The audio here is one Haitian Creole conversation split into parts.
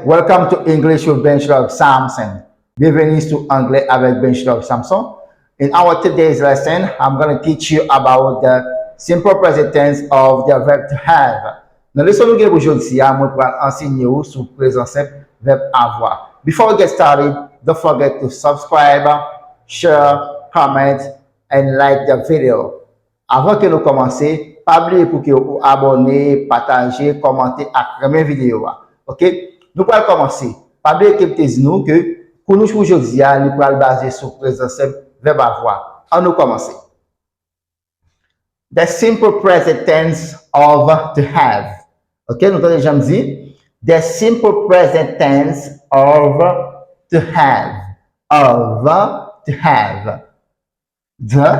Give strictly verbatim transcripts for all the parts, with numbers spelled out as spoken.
Welcome to English with Benchlove Samson. Byenveni sou Anglè avèk Benchlove Samson. In our today's lesson, I'm gonna teach you about the simple present tense of the verb to have. Nan leson nou gen pou jodi a, mwen pral ansenye ou sou prezan senp vèb avoir. Before we get started, don't forget to subscribe, share, comment, and like the video. Avan ke nou kòmanse, pa bliye pou ke ou abòne, pataje, kòmante ak renmen videyo a. Oke? Nou pral kòmanse. Pa bliye ke m te di nou ke kou nou pou jodi a, li pral baze sou prezan senp vèb avoir. Ann nou kòmanse. The simple present tense of to have. Oke, nou tande jan m di? The simple present tense of to have. Of to have. The,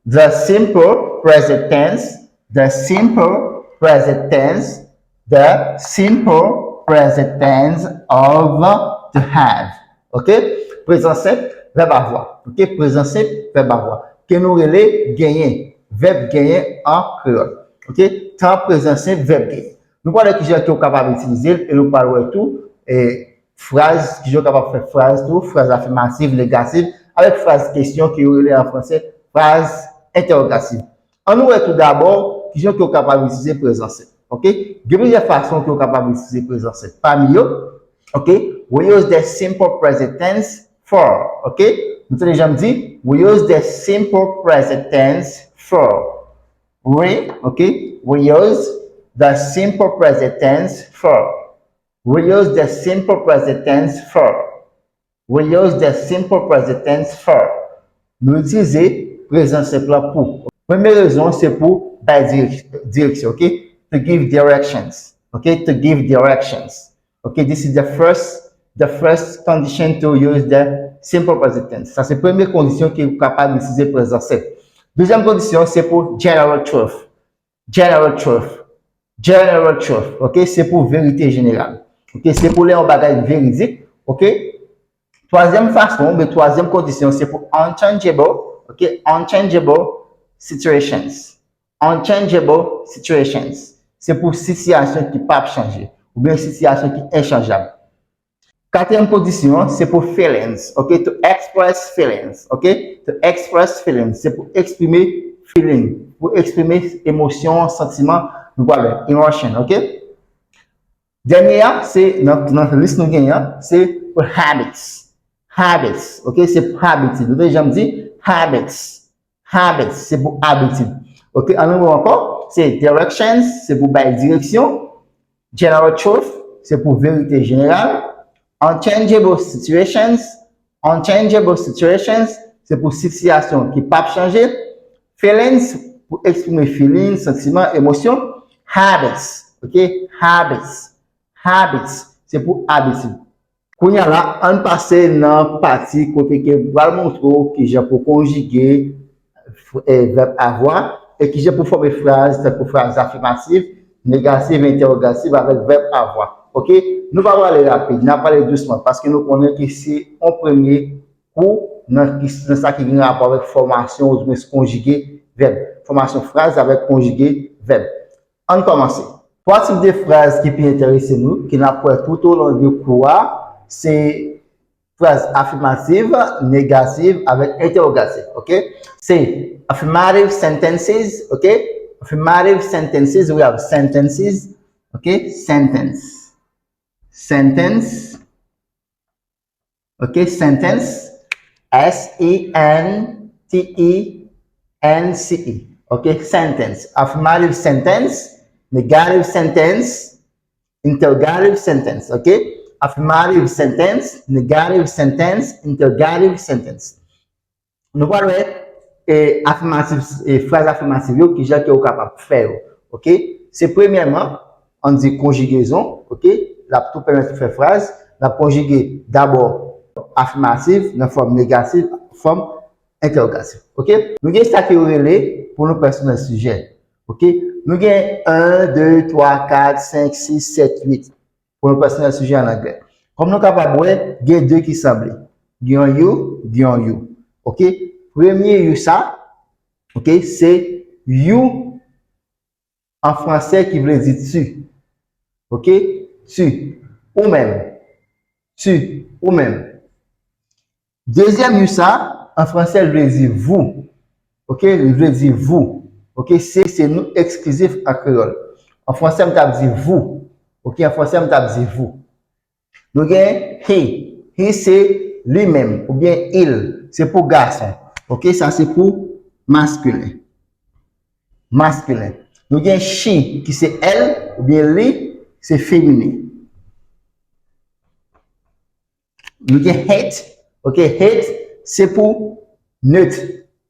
the simple present tense, the simple present tense, the simple present tense of to have. Oke? Prezan senp, vèb avoir. Oke? Prezan senp, vèb avoir. Ke nou rele genyen. Vèb genyen an kreyòl. Oke? Tan prezan senp, vèb genyen. Nou pral wè kijan ke ou kapab itilize l e nou pral wè tou e, fraz, kijan ou kapab fè fraz tou, fraz afimatif, negatif, avèk fraz kesyon ke yo rele an fransè fraz entèwogatif. Ann nou wè tou dabò kijan ke ou kapab itilize prezan senp. Oke? Gen plizyè fason ke ou kapab itilize prezan senp. Pami yo, oke, we use the simple present tense for. Oke? Nou tande jan m di, we use the simple present tense for. We, oke, we use the simple present tense for. We use the simple present tense for. We use the simple present tense for. Nou itilize prezan senp la pou. Premye rezon se pou bay direk-, direksyon, oke? To give directions, oke? To give directions. Oke, this is the first, the first condition to use the simple present tense. Sa se premye kondisyon ke ou kapab itilize prezan senp. Dezyèm kondisyon se pou general truth. General truth. General truth. Oke, se pou verite jeneral. Oke, se pou lè yon bagay veridik. Oke? Twazyèm fason, oubyen twazyèm kondisyon, se pou unchangeable, oke, unchangeable situations. Unchangeable situations. Se pou sitiyasyon ki p ap chanje, oubyen sitiyasyon ki enchanjab. Katriyèm kondisyon an, se pou feelings, oke, to express feelings, oke, to express feelings, se pou eksprime feeling, pou eksprime emosyon, santiman, nou pral wè, emotion, oke. Dènye a, se nan, nan lis nou genyen an, se pou habits. Habits, oke, se pou abitid. Nou te janm di habits. Habits, se pou abitid. Oke, ann nou wè ankò, se directions, se pou bay direksyon. General truth, se pou verite jeneral. Unchangeable situations, unchangeable situations, se pou sitiyasyon ki p ap chanje. Feelings, pou eksprime feeling, santiman, emosyon. Habits, oke? Habits. Habits, se pou abitid. Kounye a la, ann pase nan pati kote ke m pral montre w kijan pou konjige, e, vèb avoir e kijan pou fòme fraz, tankou fraz afimatif, negatif, entèwogatif avèk vèb avoir. Oke? Nou pa prale rapid, n ap pale dousman, paske nou konnen ke se yon premye kou nan, nan sa ki gen rapò avèk fòmasyon oudimwen konjige vèb. Fòmasyon fraz avèk konjige vèb. Ann kòmanse. Twa tip de fraz ki pi enterese nou, ke n ap wè toutolon de kou a, se fraz afimatif, negatif avèk entèwogatif, oke? Se affirmative sentences, oke? Affirmative sentences, we have sentences, oke? Sentence. Sentence. Oke, sentence. S E N T E N C E. Oke, sentence. Affirmative sentence, negative sentence, interrogative sentence. Oke? Affirmative sentence, negative sentence, interrogative sentence. Nou pral wè, e, afimatif, e, fraz afimatif yo, kijan ke ou kapab fè yo. Oke? Se premyèman, ann di konjigezon, oke? L ap tou pèmèt ou fè fraz, l ap konjige dabò afimatif nan fòm negatif, fòm entèwogatif. Oke? Nou gen sa ke yo rele pronon pèsonèl sijè. Oke? Nou gen en, de, twa, kat, senk, sis, sèt, uit. Pronon pèsonèl sijè an anglè. Kòm nou kapab wè, gen de ki sanble. Gen yon you, gen yon you. Oke? Premye you sa, oke, se you an fransè ki vle di tu. Oke? Tu. Ou menm. Tu, ou menm. Dezyèm you sa, an fransè, li vle di vous. Ok, li vle di vous. Ok, se, se nou eksklizif an kreyòl. An fransè, m t ap di vous. Ok, an fransè, m t ap di vous. Nou gen he. He se li menm oubyen il. Se pou gason. Ok, sa se pou maskilen. Maskilen. Nou gen she ki se elle oubyen li, se feminen. Nou gen het. Ok, het se pou neut.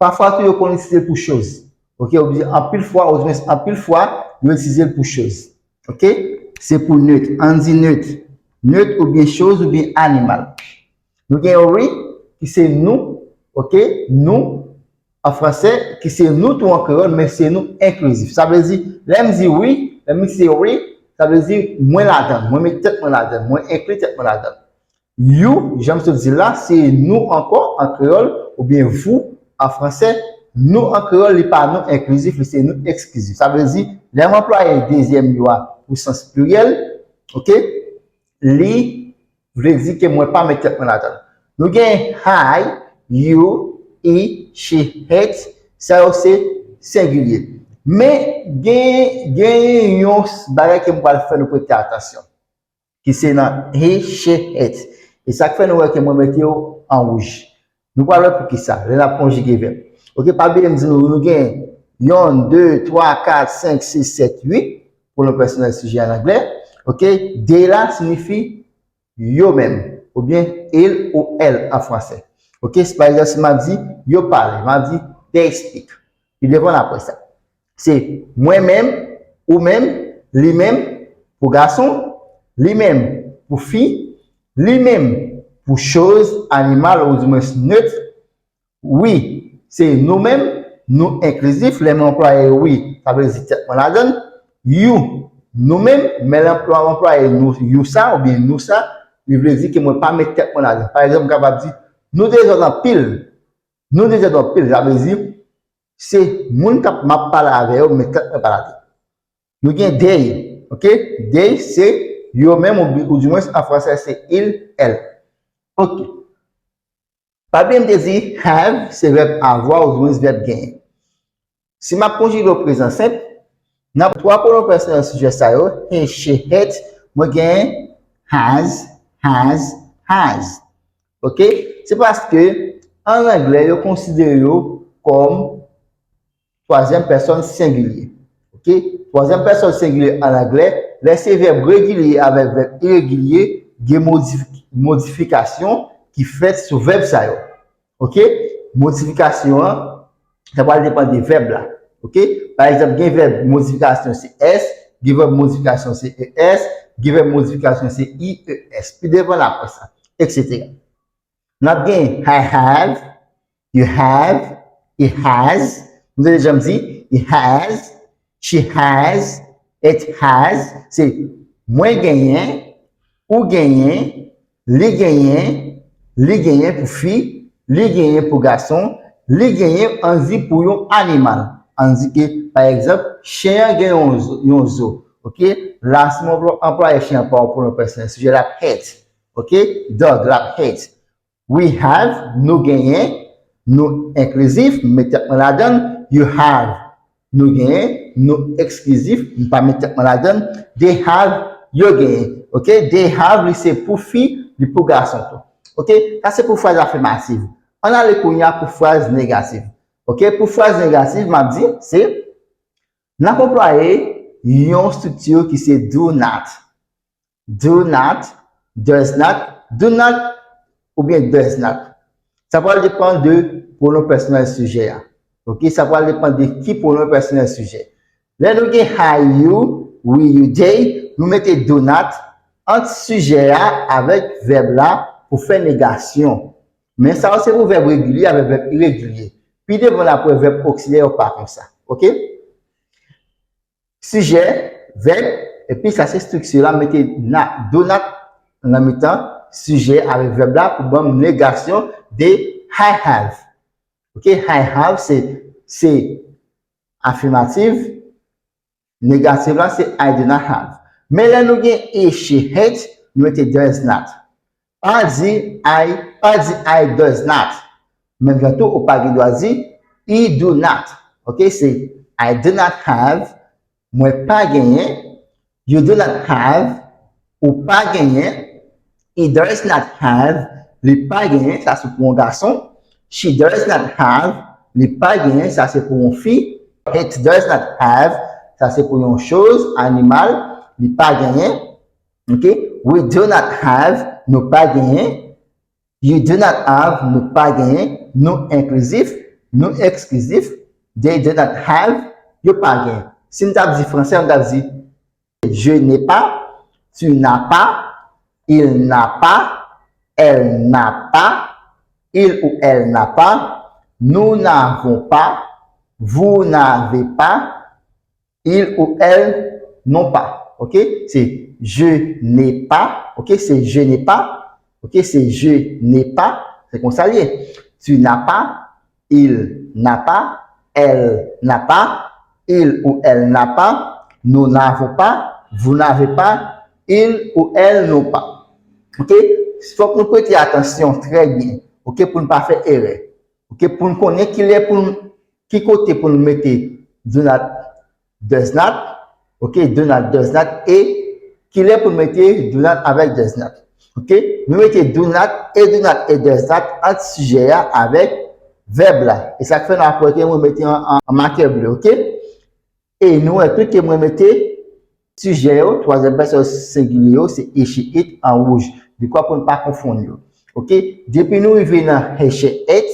Pafwa tou yo konn itilize l pou choz. Ok, oubyen anpil fwa, oudimwens anpil fwa, yo itilize l pou choz. Ok, se pou neut. Ann di neut. Neut oubyen choz oubyen animal. Nou gen we ki se nou. Ok, nou an fransè, ki se nou tou an kreyòl, men se nou enklizif. Sa vle di, lè m di we, lè m itilize we, sa vle di mwen ladan, mwen met tèt mwen ladan, mwen enkli tèt mwen ladan. You, jan m sot di l la, se nou ankò an kreyòl, oubyen vous an fransè. Nou an kreyòl, li pa nou enklizif, li se nou eksklizif. Sa vle di, lè m anplwaye dezyèm you a pou sans pliryèl, ok, li vle di ke mwen pa met tèt mwen ladan l. Nou gen I, you, he, she, het, sa yo se sengilye. Men gen, gen yon bagay ke m pral fè nou prete atansyon, ki se nan he, she, het. E sa k fè nou wè ke mwen mete yo an wouj. Nou pral wè poukisa, lè n ap konjige vèb. Ok, pa bliye m di nou, nou gen yonn, de, twa, kat, senk, sis, sèt, uit, pwonon pèsonèl sijè an anglè. Ok, they la siyifi yo menm, oubyen il ou elle an fransè. Ok, si pa egzanp, si m ap di yo pale, m ap di they speak. Pi devan apre sa. Se mwen menm, ou menm, li menm pou gason, li menm pou fi, li menm pou choz, animal, oudimwens neut. We, se nou menm, nou enklizif, lè m anplwaye we, sa vle di tèt mwen ladan l. You, nou menm, men lè m anplwaye nou, you sa, oubyen nou sa, li vle di ke mwen pa met tèt mwen ladan l. Pa egzanp, m kapab di, nou dezòd anpil. Nou dezòd anpil, sa vle di, se moun k ap, m ap pale avè yo, men tèt mwen pa ladan l. Nou gen they, ok? They se yo menm, ou, oudimwens an fransè se il, elle. Ok. Pa bliye m te di have se vèb avoir, oudimwens vèb genyen. Si m ap konjige o prezan senp, nan twa pwonon pèsonèl sijè sa yo, he, she, het, mwen genyen has, has, has. Ok? Se paske an anglè, yo konsidere yo kòm twazyèm pèsòn sengilye. Ok? Twazyèm pèsòn sengilye an anglè, lè se vèb regilye avèk vèb iregilye, gen modif-, modifikasyon ki fèt sou vèb sa yo. Ok? Modifikasyon an, sa pral depann de vèb la. Ok? Pa egzanp, gen vèb modifikasyon se S, gen vèb modifikasyon se E S, gen vèb modifikasyon se I E S. Pi devan apre sa, etsetera. N ap gen I have, you have, he has. Nou te deja di, he has, she has, it has. Se mwen genyen, ou genyen, li genyen, li genyen pou fi, li genyen pou gason, li genyen ann di pou yon animal. Ann di ke, pa egzanp, chen an gen yon zo, yon zo. Ok? La, si mwen anplwaye chen an pa yon pwonon pèsonèl sijè, l ap het. Ok? Dog, l ap het. We have, nou genyen, nou enklizif, m met tèt mwen ladan l. You have, nou genyen, nou eksklizif, m pa met tèt mwen ladan l. They have, yo genyen. Ok? They have, li se pou fi, li pou gason tou. Ok? Sa se pou fraz afimatif. Ann ale kounye a pou fraz negatif. Ok? Pou fraz negatif, m ap di, se, n ap anplwaye yon estrikti ki se do not. Do not, does not, do not oubyen does not. Sa pral depann de pwonon pèsonèl sijè a. Ok, sa pral depann de ki pwonon pèsonèl sijè. Lè nou gen I, you, we, you, they, nou mete do not ant sijè a avèk vèb la pou fè negasyon. Men sa yo se pou vèb regilye avèk vèb iregilye. Pi devan apre vèb oksilè yo pa konsa. Ok? Sijè, vèb, epi sa se estrikti la, mete na, do not nan mitan sijè avèk vèb la pou ban m negasyon de I have. Ok, I have se, se afimatif, negatif la se I do not have. Men lè nou gen he, she, it, nou mete does not. Pa di I, pa di I does not. Menm jan tou, ou pa gen dwa di he do not. Ok, se I do not have, mwen pa genyen. You do not have, ou pa genyen. He does not have, li pa genyen, sa se pou yon gason. She does not have, li pa genyen, sa se pou yon fi. It does not have, sa se pou yon choz, animal, li pa genyen. Ok? We do not have, nou pa genyen. You do not have, nou pa genyen. Nou enklizif, nou eksklizif. They do not have, yo pa genyen. Si m t ap di franse, m t ap di, je n'ai pas, tu n'as pas, il n'a pas, elle n'a pas, il ou elle n'a pas, nous n'avons pas, vous n'avez pas, il ou elle n'ont pas. Ok? Se je n'ai pas. Ok? Se je n'ai pas. Ok? Se je n'ai pas. Se konsa l ye. Tu n'as pas. Il n'a pas. Elle n'a pas. Il ou elle n'a pas. Nous n'avons pas. Vous n'avez pas. Il ou elle n'ont pas. Ok? Fòk nou prete atansyon trè byen. Ok? Pou n pa fè erè. Ok? Pou n konnen kilè pou n, ki kote pou n mete do not, does not, ok, do not, does not, e kilè pou n mete do not avèk does not. Ok? Nou mete do not, e do not, e does not ant sijè a avèk vèb la. E sa k fè n ap wè ke mwen mete an, an, an makè ble, ok? E nou wè tou ke mwen mete sijè yo, twazyèm pèsòn sengilye yo, se he, she, it an wouj. Dekwa pou n pa konfonn yo. Ok? Depi nou rive nan he, she, it,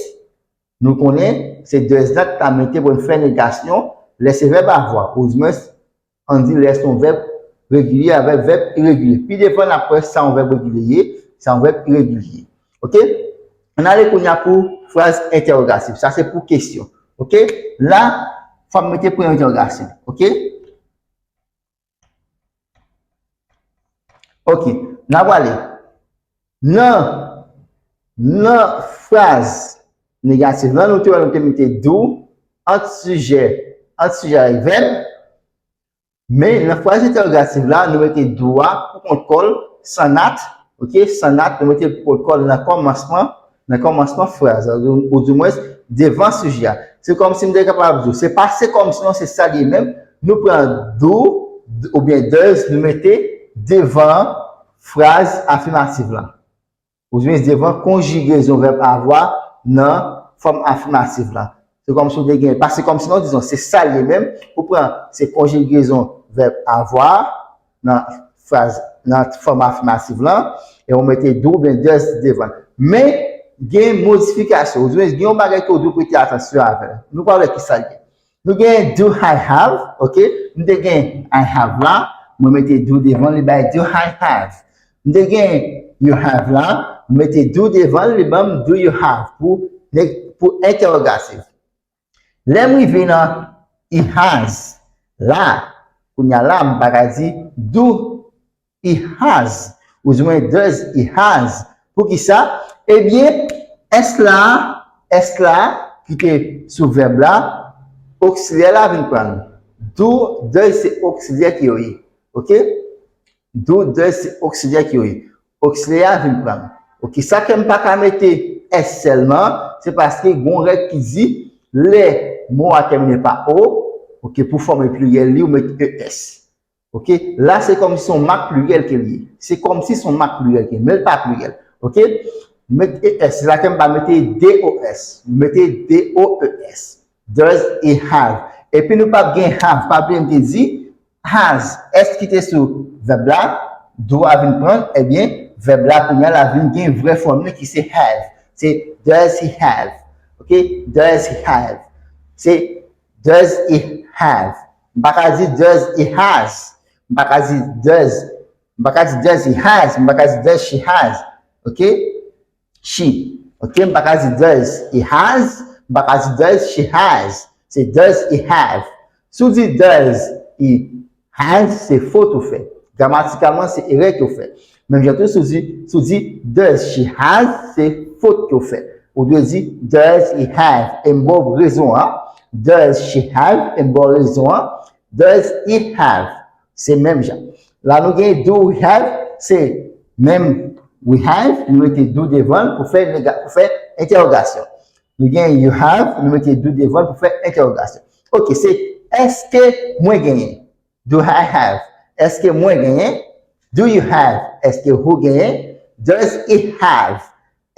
nou konnen se does not ta mete pou n fè negasyon lè se vèb avoir. Oudimwens, ann di lè se yon vèb regilye avèk vèb iregilye. Pi devan, n ap wè sa yon vèb regilye ye, sa yon vèb iregilye ye. Ok? Ann ale kounye a pou fraz entèwogatif. Sa se pou kesyon. Ok? La, fò m mete pwen entèwogatif. Ok? Ok. N ap ale. Nan, nan fraz negatif lan, nou te wè nou te mete do ant sijè, ant sijè avèk vèb. Men nan fraz entèwogatif la, nou mete do a pou kont kò l, san not, ok, san not, nou mete l pou kont kò l nan kòmansman, nan kòmansman fraz la, ou, oudimwens, devan sijè a. Se kòmsi m te kapab di w, se pa se kòmsi non, se sa l ye menm, nou pran do, oubyen does, nou mete devan fraz afimatif lan. Oubyen devan konjigezon vèb avoir nan fòm afimatif lan. Se kòmsi w te gen, pa se kòmsi non, dizon, se sa l ye menm. Ou pran se konjigezon vèb avoir nan fraz, nan fòm afimatif lan, e ou mete do oubyen does devan l. Men, gen modifikasyon, oubyen gen yon bagay ke w dwe prete atansyon avè l. Nou pral wè ki sa l ye. Nou gen do I have, ok? M te gen I have la, mwen mete do devan li bay do I have. M te gen you have la, m mete do devan li ban m do you have pou, pou entèwogatif. Lè m rive nan he has la, kounye a la, m pa ka di do he has, oudimwen does he has. Poukisa? Ebyen, S la, S la, ki te sou vèb la, oksilyè la vin pran l. Do, does se oksilyè ki yo ye. Ok? Do, does se oksilyè ki yo ye. Oksilyè a vin pran l. Ok, sa ke m pa ka mete S sèlman, se paske gon règ ki di, lè mo a tèmine pa O, ok, pou fòme pliryèl li, ou met E S. Ok? La, se kòmsi se yon mak pliryèl ke l ye. Se kòmsi se yon mak pliryèl ke l ye, men l pa pliryèl. Ok? Met E S, se la ke m pa mete D O S. M mete D O E S. Does he have? Epi nou p ap gen have. Pa bliye m te di, has, S ki te sou vèb la, do a vin pran, ebyen, vèb la kounye a la vin gen vrè fòm li ki se have. Se does he have? Ok? Does he have? Se does he have? M pa ka di does he has. M pa ka di does. M pa ka di does he has. M pa ka di does she has. Ok? She. Ok? M pa ka di does he has. M pa ka di does she has. Se does he have? Si w di does he has, se fot ou fè. Gramatikalman, se erè ke w fè. Menm jan tou, si w di, si w di does she has, se fot ke w fè. Ou dwe di does he have? E m ba w rezon an. Does she have? E m ba w rezon an. Does he have? Se menm jan. La nou gen do we have, se menm, We have, nou mete do devan l pou fè nega-, pou fè entèwogasyon. Nou gen you have, nou mete do devan l pou fè entèwogasyon. Ok, se èske mwen genyen? Do I have? Èske mwen genyen? Do you have? Èske ou genyen? Does he have?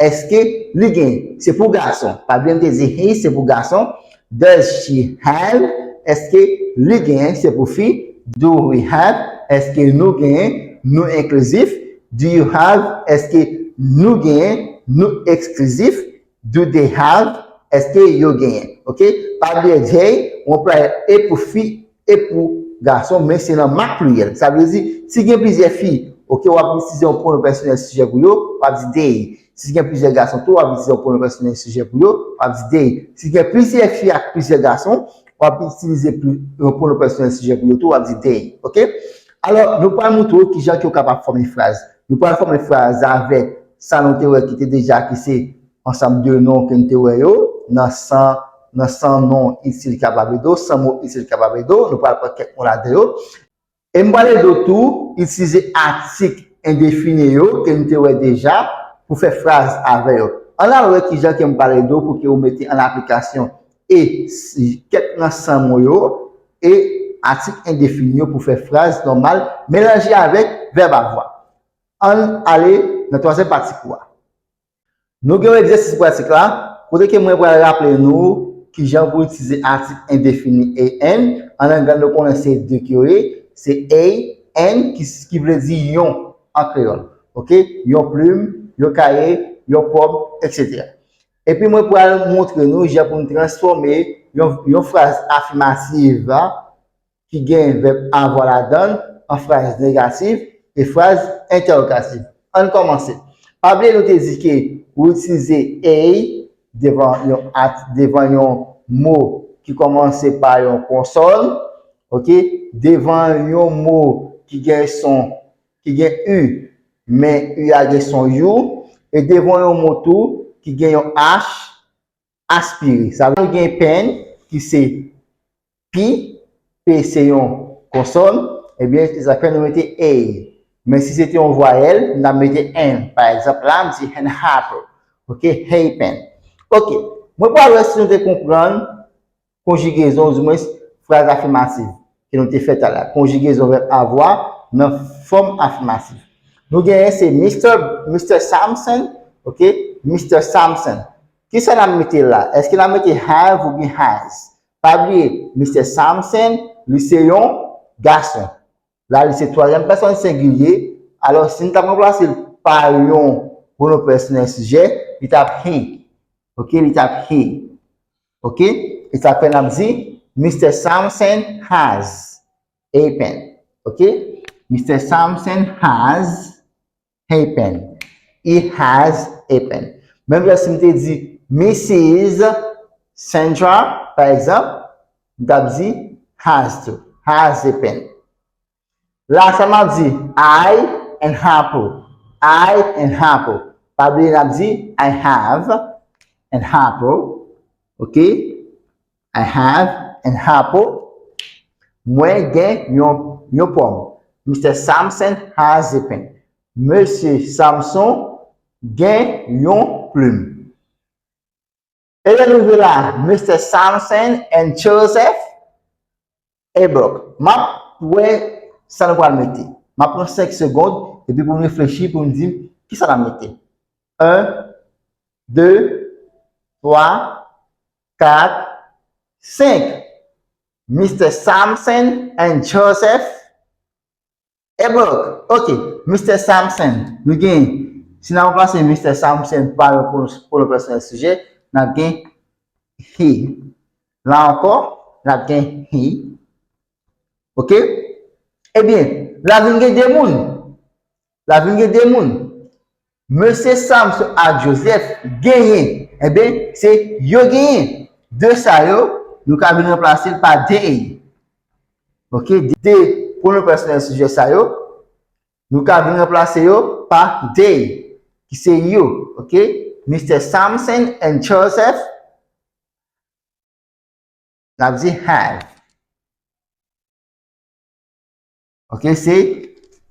Èske li genyen? Se pou gason. Pa bliye m te di he, se pou gason. Does she have? Èske li genyen? Se pou fi. Do we have? Èske nou genyen? Nou enklizif. Do you have? Èske nou genyen? Nou eksklizif. Do they have? Èske yo genyen? Ok? Pa bliye they, ou anplwaye e pou fi e pou gason, men se nan mak pliryèl. Sa vle di, si gen plizyè fi, ok, w ap itilize yon pwonon pèsonèl sijè pou yo, w ap di they. Si gen plizyè gason tou, w ap itilize yon pwonon pèsonèl sijè pou yo, w ap di they. Si gen plizyè fi ak plizyè gason, w ap itilize pli-, yon pwonon pèsonèl sijè pou yo tou, w ap di they. Ok? Alò, nou pral montre w kijan ke w kapab fòme fraz. Nou pral fòme fraz avèk sa nou te wè ki te deja, ki se ansanm de non ke n te wè yo, nan san, nan san non itil kapab ede w, san mo itil kapab ede w, nou pral pran kèk mo ladan yo. E m pral ede w tou itilize atik endefini yo ke n te wè deja pou fè fraz avè yo. Ann al wè kijan ke m pral ede w pou ke w mete an aplikasyon e s-, kèk nan san mo yo e atik endefini yo pou fè fraz nòmal melanje avèk vèb a vwa. Ann ale nan twazyèm pati kou a. Nou gen yon egzèsis pratik la, kote ke mwen pral raple nou kijan pou itilize atik endefini A N. An anglè, nou konnen se de ke yo ye, se A N, ki, ki vle di yon an kreyòl. Ok? Yon plim, yon kaye, yon pòm, etsetera. Epi mwen pral montre nou jan pou n transfòme yon, yon fraz afimatif ki gen vèb avoir ladan l an fraz negatif e fraz entèwogatif. Ann kòmanse. Pa bliye nou te di ke ou itilize a devan yon at-, devan yon mo ki kòmanse pa yon konsòn, ok? Devan yon mo ki gen son, ki gen u, men u a gen son you, e devan yon mo tou ki gen yon h aspire. Sa vle di nou gen pen, ki se P, P se yon konsòn, ebyen, sa fè nou mete a. Men si se te yon vwayèl, n ap mete N. Pa egzanp, la, m di an apple. Ok, a pen. Ok, mwen pral wè si nou te konprann konjigezon, oudimwens fraz afimatif ke nou te fè talè a. Konjigezon vèb avoir nan fòm afimatif. Nou genyen se Mister, Mister Samson, ok? Mister Samson. Kisa n ap mete la? Èske n ap mete have oubyen has? Pa bliye, Mister Samson, li se yon gason. La, li se twazyèm pèsòn sengilye. Alò, si n t ap ranplase l pa yon pwonon pèsonèl sijè, li t ap he. Ok, li t ap he. Ok? E sa fè n ap di, Mister Samson has a pen. Ok? Mister Samson has a pen. He has a pen. Menm jan si m te di, Missus Sandra, pa egzanp, m t ap di, has to. Has a pen. La, sa m ap di, I an apple. I an apple. Pa bliye n ap di, I have an apple. Ok? I have an apple. Mwen gen yon, yon pòm. Mister Samson has a pen. Mesye Samson gen yon plim. E lè nou rive la, Mister Samson and Joseph a book. M ap wè sa nou pral mete. M ap pran senk segonn, epi pou m reflechi, pou m di m kisa n ap mete. En, de, twa, kat, senk. Mister Samson and Joseph a book. Ok, Mister Samson, nou gen, si n ap ranplase Mister Samson pa yon pwonon, pwonon pèsonèl sijè, n ap gen he. La ankò, n ap gen he. Ok? Ebyen, la vin gen de moun. La vin gen de moun. Mesye Samson ak Joseph genyen. Ebyen, se yo genyen. De sa yo, nou ka vin ranplase l pa they. Ok? De pwonon pèsonèl sijè sa yo, nou ka vin ranplase yo pa they, ki se yo. Ok? Mister Samson and Joseph, n ap di have. Ok, se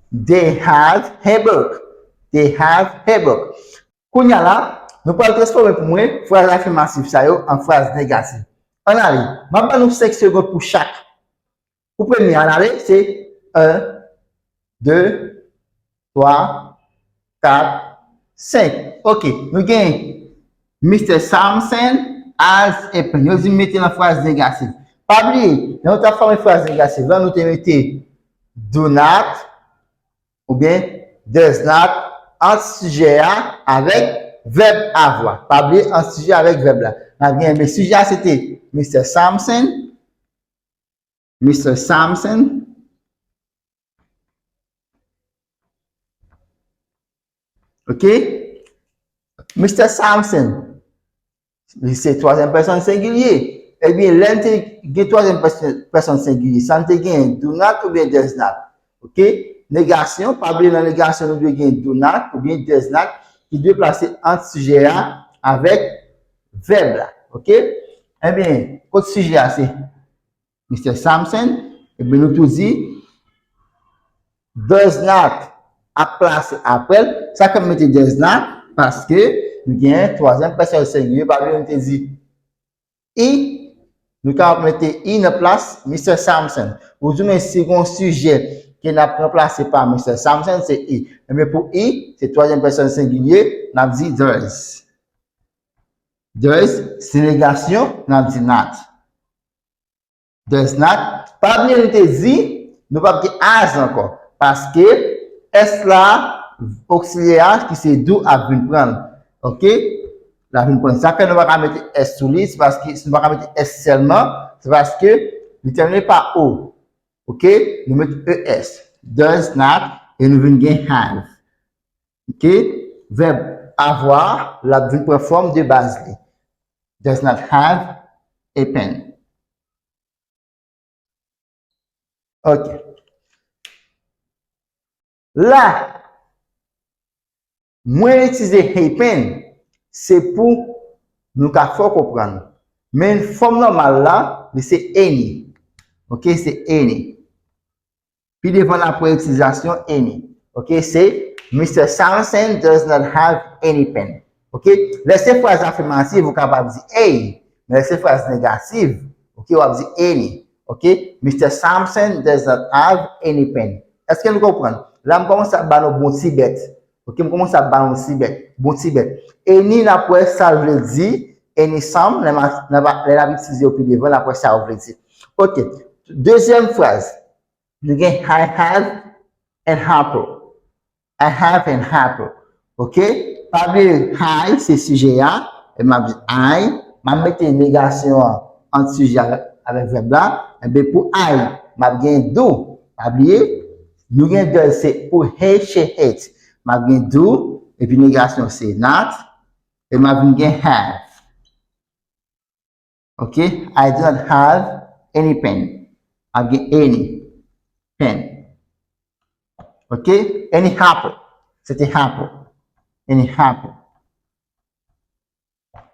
they have a book. They have her book. Kounye a la, nou pral transfòme pou mwen fraz afimatif sa yo an fraz negatif. Ann ale, m ap ba nou senk segonn pou chak. Pou premye, ann ale, se en, de, twa, kat, senk. Ok, nou gen Mister Samson has a pen. Yo di m mete nan fraz negatif. Pa bliye, lè nou t ap fòme fraz negatif la, nou te mete do not oubyen does not ant sijè a avèk vèb avoir. Pa bliye ant sijè avèk vèb la. N ap gen, men sijè a se te Mister Samson. Mister Samson. Ok? Mister Samson. Li se twazyèm pèsòn sengilye. Ebyen, lè n te gen twazyèm pèsòn, pèsòn sengilye, sa n te gen do not oubyen does not. Ok? Negasyon, pa bliye nan negasyon, nou dwe gen do not oubyen does not ki dwe plase ant sijè a avèk vèb la. Ok? Ebyen, kot sijè a se Mister Samson, ebyen, nou tou di does not ap plase apre l. Sa fè m mete does not, paske nou gen twazyèm pèsòn sengilye, pa bliye nou te di he, nou kapab mete he nan plas Mister Samson. Ou di men si gen yon sijè ke n ap ranplase pa Mister Samson, se he. Ebyen pou he, se twazyèm pèsòn sengilye, n ap di does. Does, se negasyon, n ap di not. Does not. Pa bliye nou te di, nou p ap gen has ankò. Paske S la, oksilyè a, ki se do, ap vin pran l. Ok? L ap vin pran l. Sa fè nou pa ka mete S sou li, se paske, si nou pa ka mete S sèlman, se paske li tèmine pa O. Ok? Nou mete E S. Does not, e nou vin gen have. Ok? Vèb avoir, l ap vin pran fòm de baz li. Does not have a pen. Ok. La, mwen itilize a pen, se pou nou ka fè w konprann. Men fòm nòmal la, li se any. Ok, se any. Pi devan n ap wè itilizasyon any. Ok, se Mister Samson does not have any pen. Ok, lè se fraz afimatif, ou kapab di a, men lè se fraz negatif, ok, w ap di any. Ok, Mister Samson does not have any pen. Èske nou konprann? La, m kòmanse ap ba nou bon ti bèt. Ok, m kòmanse ap ba nou ti bèt, bon ti bèt. Any, n ap wè sa l vle di, any some, lè n ap, lè n ap itilize yo pi devan, n ap wè sa yo vle di. Ok, dezyèm fraz. Nou gen I have an apple. I have an apple. Ok? Pa bliye, I se sijè a. E m ap di I. M ap mete negasyon an ant sijè a avèk vèb la. Enben pou I, m ap gen do. Pa bliye, nou gen does se pou he, she, it. M ap gen do. Epi negasyon se not. E m ap vin gen have. Ok? I do not have any pen. M ap gen any pen. Ok? Any apple. Se te apple. Any apple.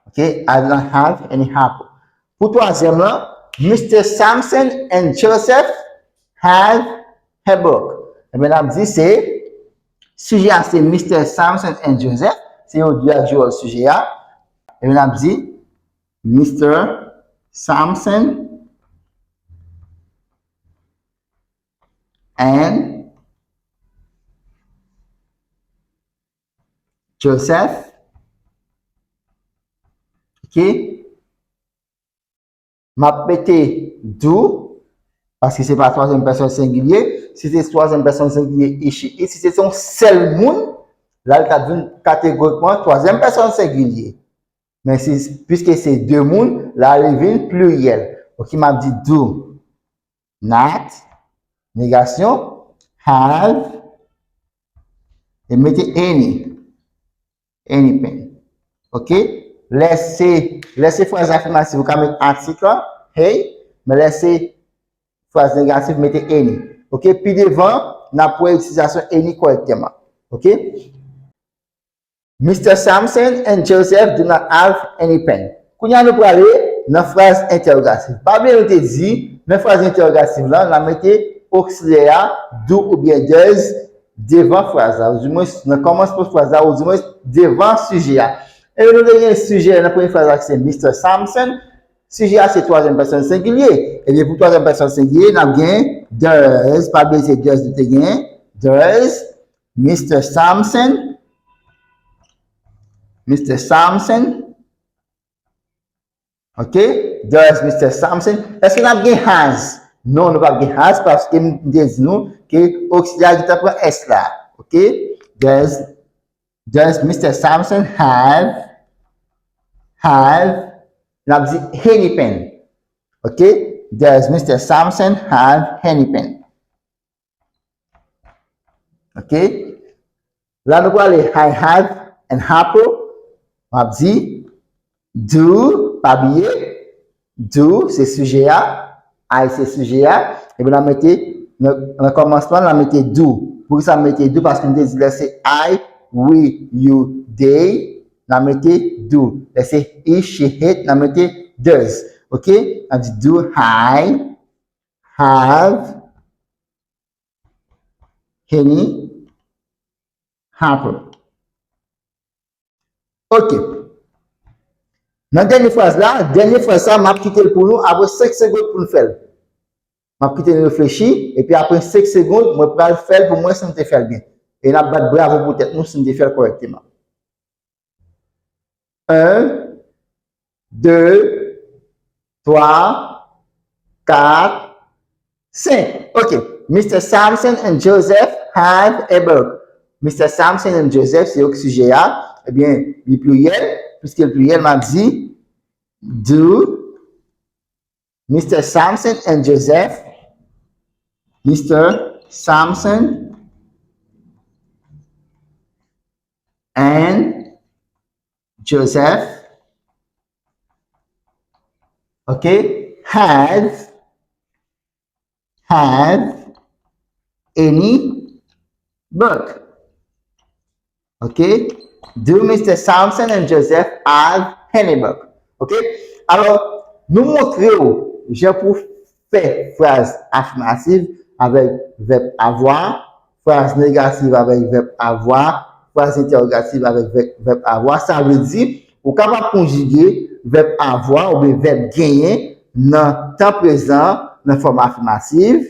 Ok? I do not have any apple. Pou twazyèm lan, Mister Samson and Joseph have a book. Ebyen, n ap di se, sijè a se Mister Samson and Joseph. Se yo de a ki jwe wòl sijè a. Ebyen, n ap di, Mister Samson and Joseph. Ok. M ap mete do, paske se pa twazyèm pèsòn sengilye. Si se twazyèm pèsòn sengilye, he, she, it, si se yon sèl moun, la, l t ap vin kategorikman twazyèm pèsòn sengilye. Men si, piske se de moun, la li vin pliryèl. Ok, m ap di do not, negasyon, have, e mete any. Any pen. Ok? Lè se, lè se fraz afimatif, ou ka met atik la, he, men lè se fraz negatif, mete any. Ok? Pi devan, n ap wè itilizasyon any kòrèkteman. Ok? Mister Samson and Joseph do not have any pen. Kounye a nou prale nan fraz entèwogatif. Pa bliye nou te di, nan fraz entèwogatif la, n a mete oksilyè a, do oubyen does, devan fraz la, oudimwen nan kòmansman fraz la, oudimwen devan sijè a. E nou te gen sijè nan premye fraz la ki se Mister Samson. Sijè a se twazyèm pèsòn sengilye. Ebyen, pou twazyèm pèsòn sengilye, n ap gen does, pa bliye se does nou te gen. Does Mister Samson, Mister Samson, ok, does Mister Samson. Èske n ap gen has? Non, nou p ap gen has paske m te di nou ke oksilyè a gentan pran S la. Ok? Does, does Mister Samson have, have, n ap di henny pen. Ok? Does Mister Samson have henny pen? Ok? La nou prale I have an apple. M ap di do, pa bliye, do se sijè a, I se sijè a, epi n a mete nan, nan kòmansman n a mete do. Poukisa m mete do? Paske m te di lè se I, we, you, they, n a mete do. Lè se he, she, it, n a mete does. Ok? N a di do I have henny apple. Ok. Nan dènye fraz la, dènye fraz sa, m ap kite l pou nou apre senk segonn pou n fè l. M ap kite n reflechi, epi apre senk segonn, mwen pral fè l pou mwen si n te fè l byen. E n ap bat bravo pou tèt nou si n te fè l kòrèkteman. Un, de, twa, kat, senk. Ok. Mister Samson and Joseph have a book. Mister Samson and Joseph, se yo ki sijè a. Ebyen, li pliryèl. Piske l pliryèl, m ap di, do Mister Samson and Joseph. Mister Samson and Joseph, ok, have, have any book? Ok? Do Mister Samson and Joseph have any book? Ok? Alò, nou montre w jan pou fè fraz afimativ avèk vèb avoir, fraz negatif avèk vèb avoir, fraz entèwogatif avèk vèb, vèb avoir. Sa vle di, ou kapab konjige vèb avoir oubyen vèb genyen nan tan prezan, nan fòm afimatif,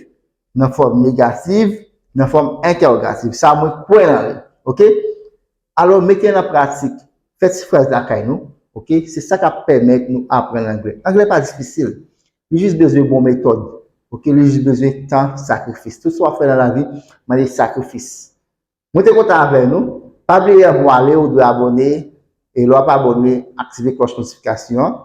nan fòm negatif, nan fòm entèwogatif. Sa mwen kwè nan li. Ok? Alò, mete l an pratik. Fè ti fraz lakay nou. Ok? Se sa k ap pèmèt nou aprann anglè. Anglè pa difisil. Li jis bezwen bon metòd. Ok? Li jis bezwen tan, sakrifis. Tout sa w ap fè nan lavi, mande sakrifis. Mwen te kontan avè nou. Pa bliye, anvan w ale, ou dwe abòne. E lè w ap abòne, aktive klòch notifikasyon an.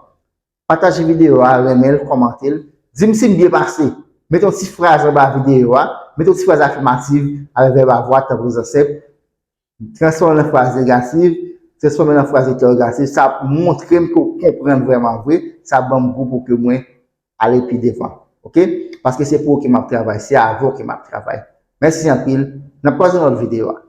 Pataje videyo a, renmen l, kòmante l. Di m si m byen pase. Mete yon ti fraz anba videyo a. Mete yon ti fraz afimatif avèk vèb avoir, tan prezan senp. Transfòme l an fraz negatif. Transfòme l an fraz entèwogatif. Sa ap montre m ke w konprann vrèman vre. Sa ap ban m gou pou ke mwen ale pi devan. Ok? Paske se pou ou ke m ap travay. Se avè w ke m ap travay. Mèsi anpil. N ap kwaze nan lòt videyo a.